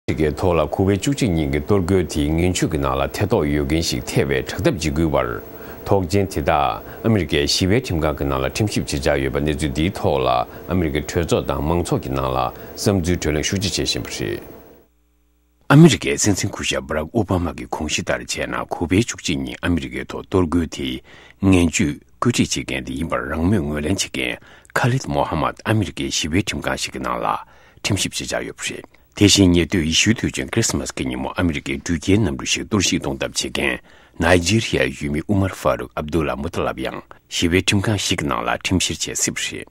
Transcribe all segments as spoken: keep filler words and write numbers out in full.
ཞིག་གི་ཐོག་ལ་ཁུ་པེ་བཅུ་གཅིག་ཉིན་གྱི་གཏོར་རྒོལ་དེའི་ངན་ཇུས་ཀྱི་ནང་ལ་ཐེ་གཏོགས་ཡོད་མཁན་ཞིག་ཐེ་བའི་དྲག་འཐབ་འཇིགས་སྐུལ་བར། ཐོག་ཆེན་དེ་དག་ཨ་མི་རི་ཀའི་ཞི་བའི་ཁྲིམས་ཁང་གི་ནང་ལ་ཁྲིམས་ཞིབ་བྱེད་འཆར་ཡོད་པ་གནས་ཚུལ་འདིའི་ཐོག་ལ་ཨ་མི་རི་ཀའི་གྲོས་ཚོགས་དང་མང་ཚོགས་ཀྱི་ནང་ལ་བསམ་ཚུལ་གྲོས་གླེང་ཤུགས་ཆེ་བྱེད་བཞིན་པ་རེད། ཨ་མི་རི་ཀའི་སྲིད་འཛིན་སྐུ་ཞབས་བྷ་རག་ཨོ་བྷ་མ་གི་དགོངས་གཞི་ལྟར་བྱས་ན། ཁུ་པེ་བཅུ་གཅིག་ཉིན་ཨ་མི་རི་ཀའི་ཐོག་གཏོར་རྒོལ་དེའི་ངན་ཇུས་བཀོད་སྒྲིག་བྱེད་མཁན་དེ་ཡིན་པར་རང་མོས་ངོས་ལེན་བྱེད་མཁན་ཁ་ལིད་མོ་ཧ་མད་ཨ་མི་རི་ཀའི་ཞི་བའི་ཁྲིམས་ཁང་ཞིག་གི་ནང་ལ་ཁྲིམས་ཞིབ་བྱེད་འཆར་ཡོད་པ་རེད། དེ་བཞིན་ཉེ་དུས་ཡེ་ཤུའི་དུས་ཆེན་ཁྲི་སི་མ་སི་གི་ཉིན་མོ་ཨ་མི་རི་ཀའི་འགྲུལ་སྐྱེལ་གནམ་གྲུ་ཞིག་གཏོར་བཤིག་གཏོང་ཐབས་བྱེད་མཁན་ནཱི་ཇི་རི་ཡའི་ཡུལ་མི་ཨུ་མར་ཧྥ་རུག་ཨབ་དུ་ལ་མུ་ཏ་ལབ་ཡང་ཞི་བའི་ཁྲིམས་ཁང་ཞིག་གི་ནང་ལ་ཁྲིམས་བཤེར་བྱེད་སྲིད་པ་རེད།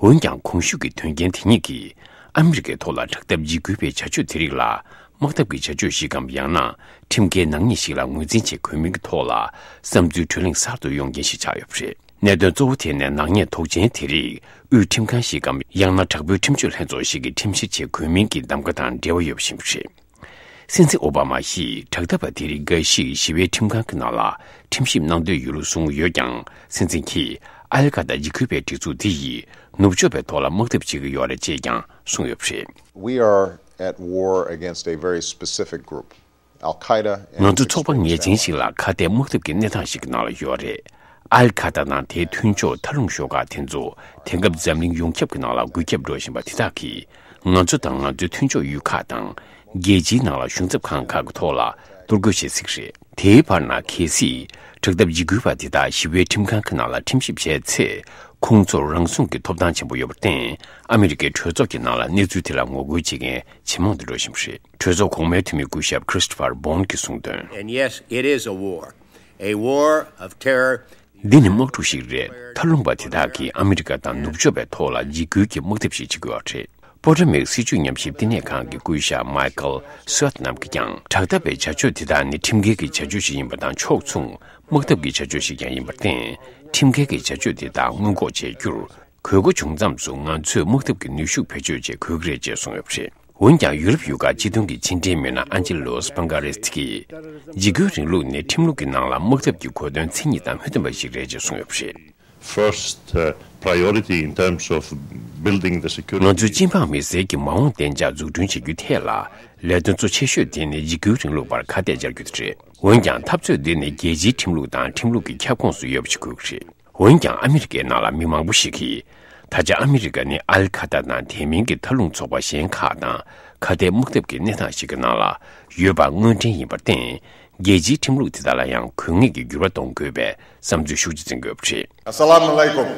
འོན་ཀྱང་གོང་ཞུས་ཀྱི་དོན་རྐྱེན་དེ་ཉིད་ཀྱིས་ཨ་མི་རི་ཀའི་ཐོག་ལ་དྲག་འཐབ་འཇིགས་སྐུལ་བའི་བྱ་སྤྱོད་དེ་རིགས་ལ་དམག་འཐབ་ཀྱི་བྱ་སྤྱོད་ཞིག་གམ། ཡང་ན་ཁྲིམས་འགལ་ནག་ཉེས་ཤིག་ལ་ངོས་འཛིན་བྱེད་དགོས་མིན་གྱི་ཐོག་ལ་བསམ་ཚུལ་གྲོས་གླེང་གསར་དུ་ཡོང་རྐྱེན་ཞིག་ཆགས་ཡོད་པ་རེད། གནད་དོན་གཙོ་བོ་དེ་ནི་ནག་ཉེས་དོགས་ཅན་དེ་རིགས་དབུས་ཁྲིམས་ཁང་ཞིག་གམ། ཡང་ན་དྲག་པོའི་ཁྲིམས་གཅོད་ལྷན་ཚོགས་ཤིག་གིས་ཁྲིམས་བཤེར་བྱེད་དགོས་མིན་གྱི་གདམ་ག་དང་འབྲེལ་བ་ཡོད་པ་ཡིན་པ་རེད། སྲིད་འཛིན་ཨོ་བྷ་མ་ཡིས་དྲག་འཐབ་པ་དེ་རིགས་འགའ་ཞིག་ཞི་བའི་ཁྲིམས་ཁང་གི་ནང་ལ་ཁྲིམས་ཞིབ་གནང་འདོད་ཡོད་ལུགས་གསུངས་ཡོད་ཀྱང་། སྲིད་འཛིན་གྱིས་ཨལ་ཁ་ཏ་འཇིགས་སྐུལ་བའི་སྒྲིག་འཛུགས་འདི་ཡིས་ནུབ་ཕྱོགས་པའི་ཐོག་ལ་དམག་འཐབ་བྱེད་ཀྱི་ཡོད་རེད་ཅེས་ཀྱང་གསུངས་ཡོད་པ་རེད། We are at war against a very specific group, Al Qaeda and ང་ཚོ་ཚོགས་པ་ངེས་ཅན་ཞིག་ལ་ཁ་གཏད་དམག་འཐབ་ཀྱི་གནས་སྟངས་ཤིག་གི་ནང་ལ་ཡོད་རེད། ཨལ་ཁ་ཏ་དང་དེའི་མཐུན་ཕྱོགས་མཐའ་ལྷུང་ཤོག་ཁག་དེ་ཚོ་དེང་སྐབས་འཛམ་གླིང་ཡོངས་ཁྱབ་ཀྱི་ནང་ལ་འགོས་ཁྱབ་འགྲོ་བཞིན་པ་དེ་དག་གིས་ང་ཚོ་དང་ང་ཚོའི་མཐུན་ཕྱོགས་ཡུལ་ཁག་དང་རྒྱལ་སྤྱིའི་ནང་ལ་གཞུང་ཚབ་ཁང་ཁག་གི་ཐོག་ལ་གཏོར་རྒོལ་བྱེད་སྲིད་རེད། དེའི་བར་ན་གལ་སྲིད་དྲག་འཐབ་འཇིགས་སྐུལ་བ་དེ་དག་ཞི་བའི་ཁྲིམས་ཁང་གི་ནང་ལ་ཁྲིམས་ཞིབ་བྱས་ཚེ། ཁོང་ཚོར་རང་སྲུང་གི་ཐོབ་ཐང་ཆེན་པོ་ཡོད་པར་བརྟེན། ཨ་མི་རི་ཀའི་གྲོས་ཚོགས་ཀྱི་ནང་ལ་གནས་ཚུལ་དེ་ལ་ངོ་རྒོལ་བྱེད་མཁན་ཇེ་མང་དུ་འགྲོ་བཞིན་པ་རེད། གྲོས་ཚོགས་གོང་མའི་འཐུས་མི་སྐུ་ཞབས་Christopher Boone གྱིས་གསུངས་དོན། And yes, it is a war. A war of terror. འདི་ནི་དམག་འཁྲུག་ཞིག་རེད། མཐའ་ལྷུང་པ་དེ་དག་གིས་ཨ་མི་རི་ཀ་དང་ནུབ་ཕྱོགས་པའི་ཐོག་ལ་འཇིགས་སྐུལ་གྱི་དམག་འཐབ་ཞིག་བྱེད་ཀྱི་ཡོད་རེད། པོ་ཊ་མེག་སྲིད་བྱུས་ཉམས་ཞིབ་བསྟི་གནས་ཁང་གི་སྐུ་ཞབས་Michael Swartz རྣམས་ཀྱིས་ཀྱང་། དྲག་འཐབ་པའི་བྱ་སྤྱོད་དེ་དག་ནི་ཁྲིམས་འགལ་གྱི་བྱ་སྤྱོད་ཞིག་ཡིན་པ་དང་། ཕྱོགས་མཚུངས་དམག་འཐབ་ཀྱི་བྱ་སྤྱོད་ཞིག་ཀྱང་ཡིན་པར་བརྟེན། ཁྲིམས་འགལ་གྱི་བྱ་སྤྱོད་དེ་དག་སྔོན་འགོག་བྱེད་རྒྱུར་དགོས་མཁོ་བྱུང་མཚམས་སུ། ང་ཚོས་དམག་འཐབ་ཀྱི་ནུས་ཤུགས་བེད་སྤྱོད་བྱེད་དགོས་ཀྱི་རེད་ཅེས་གསུངས་ཡོད་པ་རེད། འོན་ཀྱང་། ཡུ་རོབ་ཡུལ་ཁག་སྤྱི་མཐུན་གྱི་ཕྱི་འབྲེལ་མི་སྣ་Angelos Pangaris གྱིས། འཇིགས་སྐུལ་རིང་ལུགས་ནི་ཁྲིམས་ལུགས་ཀྱི་ནང་ལ་དམག་འཐབ་ཀྱི་གོ་དོན་མཚན་ཉིད་དང་མི་མཐུན་པ་ཞིག་རེད་ཅེས་གསུངས་ཡོད་པ་རེད། First, uh, priority in terms of building the security. ང་ཚོས་སྤྱི་འབངས་མི་སེར་གྱི་མ་འོངས་བདེ་འཇགས་འཛུགས་སྐྲུན་བྱེད་རྒྱུའི་ཐད་ལ། ལས་དོན་གཙོ་ཆེ་ཤོས་དེ་ནི་འཇིགས་སྐུལ་རིང་ལུགས་པར་ཁ་གཏད་བཅག་རྒྱུ་དེ་རེད། འོན་ཀྱང་། འཐབ་རྩོད་འདི་ནི་རྒྱལ་སྤྱིའི་ཁྲིམས་ལུགས་དང་ཁྲིམས་ལུགས་ཀྱི་ཁྱབ་ཁོངས་སུ་ཡོད་པ་ཞིག་དགོས་ཀྱི་རེད། འོན་ཀྱང་། ཨ་མི་རི་ཀའི་ནང་ལ་མི་མང་པོ་ཞིག་གིས། ད་ཆ་ཨ་མི་རི་ཀ་ནི་ཨལ་ཁ་ཏ་དང་དེ་མིན་གྱི་མཐའ་ལྷུང་ཚོགས་པ་གཞན་ཁག་དང་ཁ་གཏད་དམག་འཐབ་ཀྱི་གནས་སྟངས་ཤིག་གི་ནང་ལ་ཡོད་པ་དངོས་འབྲེལ་ཡིན་པར་བརྟེན། རྒྱལ་སྤྱིའི་ཁྲིམས་ལུགས་དེ་དག་ལ་ཡང་དགོས་ངེས་ཀྱི་འགྱུར་བ་གཏོང་དགོས་པའི་བསམ་ཚུལ་ཤུགས་ཆེ་འཛིན་དགོས་པ་རེད། Assalamu alaikum.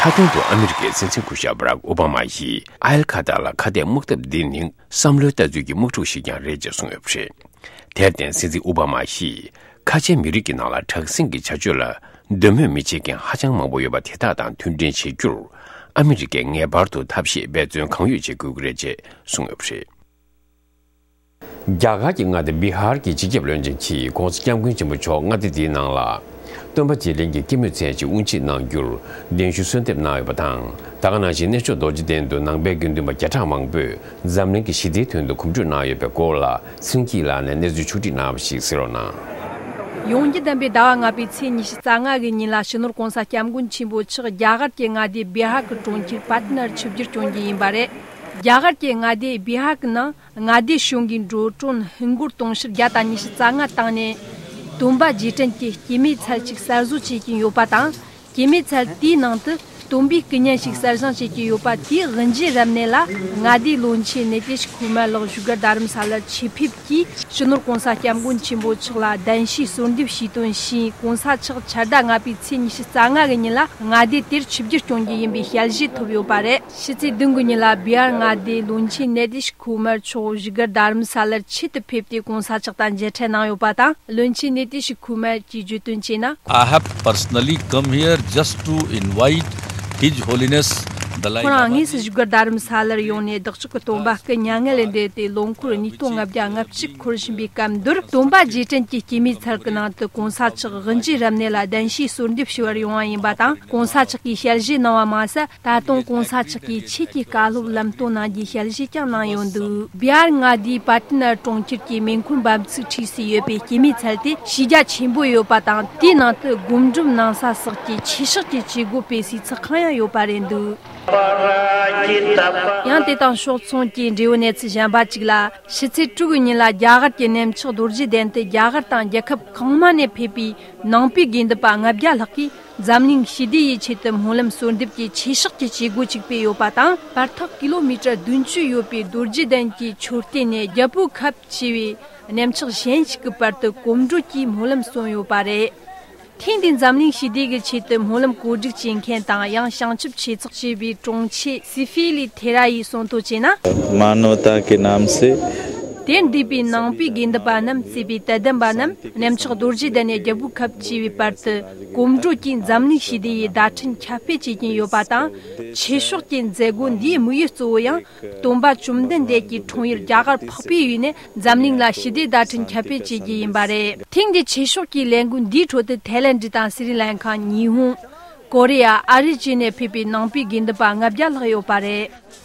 མཐའ་དོན་དུ་ཨ་མི་རི་ཀའི་སྲིད་འཛིན་སྐུ་ཞབས་བྷ་རག་ཨོ་བྷ་མ་ཡིས་ཨལ་ཁ་ཏ་ལ་ཁ་གཏད་དམག་འཐབ་འདི་ནི་བསམ་བློའི་ལྟ་ཚུལ་གྱི་དམག་འཁྲུག་ཞིག་ཀྱང་རེད་ཅེས་གསུངས་ཡོད་པ་རེད། དེར་བརྟེན། སྲིད་འཛིན་ཨོ་བྷ་མ་ཡིས་ཁ་ཆེའི་མི་རིགས་ཀྱི་ནང་ལ་དྲག་ཟིང་གི་བྱ་སྤྱོད་ལ་འདོད་མོས་མི་བྱེད་མཁན་ཧ་ཅང་མང་པོ་ཡོད་པ་དེ་དག་དང་མཐུན་འབྲེལ་བྱེད་རྒྱུར། ཨ་མི་རི་ཀས་ངེས་པར་དུ་ཐབས་ཤེས་འབད་བརྩོན་གང་ཡོད་བྱེད་དགོས་ཀྱི་རེད་ཅེས་གསུངས་ཡོད་པ་རེད། རྒྱ་གར་གྱི་མངའ་སྡེ་བི་ཧར་གྱི་སྤྱི་ཁྱབ་བློན་ཆེན་གྱིས་༧གོང་ས་༧སྐྱབས་མགོན་ཆེན་པོ་མཆོག་མངའ་སྡེ་དེའི་ནང་ལ། སྟོན་པ་རྗེས་དྲན་གྱི་སྐྱེད་མོས་ཚལ་ཞིག་དབུ་འབྱེད་གནང་རྒྱུར་གདན་ཞུ་གསོལ་འདེབས་གནང་ཡོད་པ་དང་། ད་ག་ནང་བཞིན་གནས་མཆོག་རྡོ་རྗེ་གདན་དུ་ནང་པའི་དགེ་འདུན་པ་བརྒྱ་ཕྲག་མང་པོས་འཛམ་གླིང་གི་ཞི་བདེའི་དོན་དུ་གོམ་བགྲོད་གནང་ཡོད་པའི་སྐོར་ལ། ཚེ་རིང་སྐྱིད་ལགས་ནས་གནས་ཚུལ་ཕྱོགས་བསྒྲིགས་གནང་བ་ཞིག་གསན་རོགས་གནང་། ཡོངས་ཀྱི་བདམས་པའི་ཟླ་བ་ལྔ་པའི་ཚེས་ཉི་ཤུ་རྩ་ལྔ་གི་ཉིན་ལ་སྤྱི་ནོར་༧གོང་ས་༧སྐྱབས་མགོན་ཆེན་པོ་མཆོག་རྒྱ་གར་གྱི་མངའ་སྡེ་བི་ཧར་གྱི་གྲོང་ཁྱེར་པ་ཏི་ནར་ཆིབས་བསྒྱུར་སྐྱོང་རྒྱུ་ཡིན་པ་རེད། རྒྱ་གར་གྱི་མངའ་སྡེ་བི་ཧར་གྱི་ནང་། མངའ་སྡེ་གཞུང་གིས་འགྲོ་གྲོན་ཧིན་སྒོར་དུང་ཕྱུར་བརྒྱ་དང་ཉི་ཤུ་རྩ་ལྔ་བཏང་ནས། སྟོན་པ་རྗེས་དྲན་གྱི་སྐྱེད་མོས་ཚལ་ཞིག་གསར་བཟོ་བྱེད་ཀྱིན་ཡོད་པ་དང་། སྐྱེད་མོས་ཚལ་དེའི་ནང་དུ་སྟོན་པའི་སྐུ་བརྙན་ཞིག་གསར་བཞེངས་བྱེད་ཀྱིན་ཡོད་པ་དེའི་དབུ་འབྱེད་རབ་གནས་ལ། མངའ་སྡེའི་བློན་ཆེན་ནི་ཏི་ཤི་ཁུ་མར་ལགས་བཞུགས་སྒར་རྡ་རམ་ས་ལར་ཆེད་ཕེབས་ཀྱིས། སྤྱི་ནོར་༧གོང་ས་༧སྐྱབས་མགོན་ཆེན་པོ་མཆོག་ལ་གདན་ཞུའི་གསོལ་འདེབས་ཞུས་དོན་ཕྱིན། ༧གོང་ས་མཆོག་ཕྱི་ཟླ་ལྔ་པའི་ཚེས་ཉི་ཤུ་རྩ་ལྔ་གི་ཉིན་ལ་མངའ་སྡེ་དེར་ཆིབས་བསྒྱུར་སྐྱོང་རྒྱུ་ཡིན་པའི་ཞལ་བཞེས་ཐོབ་ཡོད་པ་རེད། ཕྱི་ཚེས་བདུན་གྱི་ཉིན་ལ་བི་ཧར་མངའ་སྡེའི་བློན་ཆེན་ནི་ཏི་ཤི་ཁུ་མར་མཆོག་བཞུགས་སྒར་རྡ་རམ་ས་ལར་ཆེད་དུ་ཕེབས་ཏེ་༧གོང་ས་མཆོག་དང་མཇལ་འཕྲད་གནང་ཡོད་པ་དང་། བློན་ཆེན་ནི་ཏི་ཤི་ཁུ་མར་གྱིས་བརྗོད་དོན་བྱས་ན། I have personally come here just to invite His Holiness the Dalai Lama. ཁོ་རང་དངོས་སུ་བཞུགས་སྒར་རྡ་རམ་ས་ལར་ཡོང་ནས་བདག་ཅག་གི་སྟོན་པ་སྐུ་མྱ་ངན་ལས་འདས་ཏེ་ལོ་འཁོར་ཉིས་སྟོང་ལྔ་བརྒྱ་ལྔ་བཅུ་འཁོར་བཞིན་པའི་སྐབས་འདིར། སྟོན་པ་རྗེས་དྲན་གྱི་སྐྱེད་མོས་ཚལ་གྱི་ནང་དུ་༧གོང་ས་མཆོག་དབུ་འབྱེད་རབ་གནས་ལ་གདན་ཞུའི་གསོལ་འདེབས་ཞུ་བར་ཡོང་བ་ཡིན་པ་དང་། ༧གོང་ས་མཆོག་གིས་ཞལ་བཞེས་གནང་བ་མ་ཟད། ད་དུང་༧གོང་ས་མཆོག་གིས་ཆོས་ཀྱི་བཀའ་སློབ་ལམ་སྟོན་གནང་རྒྱུའི་ཞལ་བཞེས་ཀྱང་གནང་ཡོད་འདུག་བི་ཧར་མངའ་སྡེའི་པ་ཏི་ནར་གྲོང་ཁྱེར་གྱི་མེ་འཁོར་འབབ་ཚིགས་འཁྲིས་སུ་ཡོད་པའི་སྐྱེད་མོས་ཚལ་དེ་གཞི་རྒྱ་ཆེན་པོ་ཡོད་པ་དང་། དེའི་ནང་དུ་སྒོམ་སྒྲུབ་གནང་ས་སོགས་ཀྱི་ཆོས་ཕྱོགས་ཀྱི་བྱེད་སྒོ་སྤེལ་སའི་ཚོགས་ཁང་ཡང་ཡོད་པ་རེད་འདུག་ཡང་དེ་དང་ཕྱོགས་མཚུངས་ཀྱི་འབྲེལ་ཡོད་གནས་ཚུལ་གཞན་པ་གཅིག་ལ། ཕྱི་ཚེས་དྲུག་གི་ཉིན་ལ་རྒྱ་གར་གྱི་གནམ་ལྕགས་རྡོ་རྗེ་གདན་དུ་རྒྱ་གར་དང་རྒྱལ་ཁབ་གང་མང་ནས་ཕེབས་པའི་ནང་པའི་དགེ་འདུན་པ་ལྔ་བརྒྱ་ལྷག་གིས་འཛམ་གླིང་ཞི་བདེ་ཡི་ཆེད་དུ་སྨོན་ལམ་གསོལ་འདེབས་ཀྱི་ཆོས་ཕྱོགས་ཀྱི་བྱེད་སྒོ་ཅིག་སྤེལ་ཡོད་པ་དང་། བར་ཐག་ཀི་ལོ་མི་ཊར་བདུན་ཅུ་ཡོད་པའི་རྡོ་རྗེ་གདན་གྱི་མཆོད་རྟེན་ནས་རྒྱལ་པོའི་ཁབ་ཅེས་པའི་གནམ་ལྕགས་གཞན་ཞིག་གི་བར་དུ་གོམ་བགྲོད་ཀྱིས་སྨོན་ལམ་གསུངས་ཡོད་པ་རེད། ཐེངས་འདིའི་འཛམ་གླིང་ཞི་བདེ་གི་ཆེད་དུ་སྨོན་ལམ་གོ་སྒྲིག་བྱེད་མཁན་དང་། ཡང་བྱང་ཆུབ་ཆོས་ཚོགས་ཞེས་པའི་དྲུང་ཆེ་སི་ཕི་ལི་ཐེ་ར་ཡིས་གསུང་དོན་བྱས་ན། मानवता के नाम से དེར་འདུས་པའི་ནང་པའི་དགེ་འདུན་པ་རྣམས་གཙོས་པའི་དད་ལྡན་པ་རྣམས་གནམ་ལྕགས་རྡོ་རྗེ་གདན་ནས་རྒྱལ་པོའི་ཁབ་ཅེས་པའི་བར་དུ་གོམ་བགྲོད་ཀྱིས་འཛམ་གླིང་ཞི་བདེ་ཡི་བརྡ་འཕྲིན་ཁྱབ་སྤེལ་བྱེད་ཀྱིན་ཡོད་པ་དང་། ཆོས་ཕྱོགས་ཀྱི་མཛད་སྒོ་འདིའི་དམིགས་ཡུལ་གཙོ་བོ་ཡང་། སྟོན་པ་བཅོམ་ལྡན་འདས་ཀྱི་འཁྲུངས་ཡུལ་རྒྱ་གར་འཕགས་པའི་ཡུལ་ནས་འཛམ་གླིང་ལ་ཞི་བདེའི་བརྡ་འཕྲིན་ཁྱབ་སྤེལ་བྱེད་རྒྱུ་ཡིན་པ་རེད། ཐེངས་འདིའི་ཆོས་ཕྱོགས་ཀྱི་ལས་འགུལ་འདིའི་ཁྲོད་དུ་ཐའི་ལེན་ཌི་དང་སི་རི་ལང་ཀ། ཉི་ཧོང་། ཀོ་རི་ཡ། ཨ་རི་བཅས་ནས་ཕེབས་པའི་ནང་པའི་དགེ་འདུན་པ་ལྔ་བརྒྱ་ལྷག་ཡོད་པ་རེད།